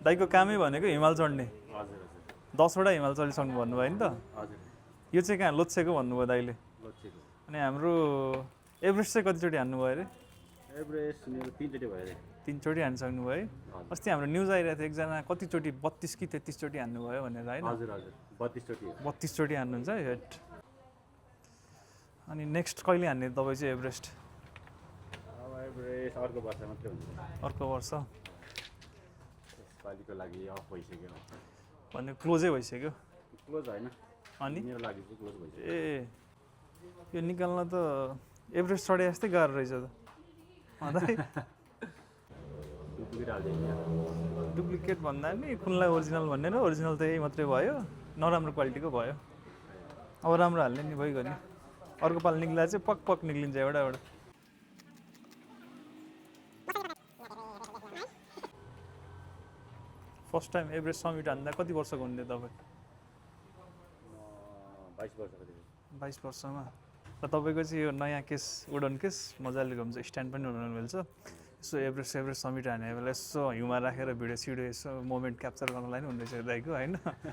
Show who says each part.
Speaker 1: दाइको कामै भनेको हिमाल चढ्ने
Speaker 2: हजुर हजुर
Speaker 1: 10वटा हिमाल चढिसक्नु भन्नुभयो नि त
Speaker 2: हजुर
Speaker 1: यो चाहिँ कहाँ लोच्छेको भन्नुभयो दाइले
Speaker 2: लच्छेको
Speaker 1: अनि हाम्रो एभरेस्ट चाहिँ कतिचोटि हान्नुभयो अरे
Speaker 2: एभरेस्ट मेरो 3 चोटि भयो अरे
Speaker 1: 3 चोटि हानिसक्नु भयो है अस्ति हाम्रो न्युज आइरहेको थियो एकजना कतिचोटि 32 कि 33 चोटि हान्नुभयो भनेर होइन
Speaker 2: हजुर हजुर 32 चोटि हो
Speaker 1: 32 चोटि हान्नुहुन्छ हेट अनि नेक्स्ट कहिले हान्ने तपाईँ चाहिँ एभरेस्ट
Speaker 2: अब एभरेस्ट अर्को वर्ष मात्रै हुन्छ
Speaker 1: अर्को वर्ष
Speaker 2: यसपालिको लागि अफ भइसक्यो
Speaker 1: भन्ने क्लोजै भइसक्यो
Speaker 2: क्लोज होइन
Speaker 1: अनि
Speaker 2: मेरो लागि चाहिँ क्लोज भइसक्यो
Speaker 1: ए यो निकाल्न त एभरेस्ट चढे जस्तै गाह्रो रहेछ त दाइ
Speaker 2: डुप्लिकेट हालिदिनु
Speaker 1: डुप्लिकेट भन्दा नि कुनलाई ओरिजिनल भन्ने र ओरिजिनल त यही मात्रै भयो नराम्रो क्वालिटीको भयो अब राम्रो हाल्ने नि भइगयो नि अर्को पाल निक्लिँदा चाहिँ पक पक निक्लिन्छ एउटा एउटा फर्स्ट टाइम एभरेस्ट समिट हान्दा कति वर्षको हुन्थ्यो तपाईँ
Speaker 2: 22 वर्षको थियो
Speaker 1: 22 वर्षमा र तपाईँको चाहिँ यो नयाँ केस उडन केस मजाले घुम्छ स्ट्यान्ड पनि उडाउनु मिल्छ यसो एभरेस्ट समिट हाने बेला यसो हिउँमा राखेर भिडियो सिडियो यसो मोमेन्ट क्याप्चर गर्नलाई नि हुँदैछ दाइको होइन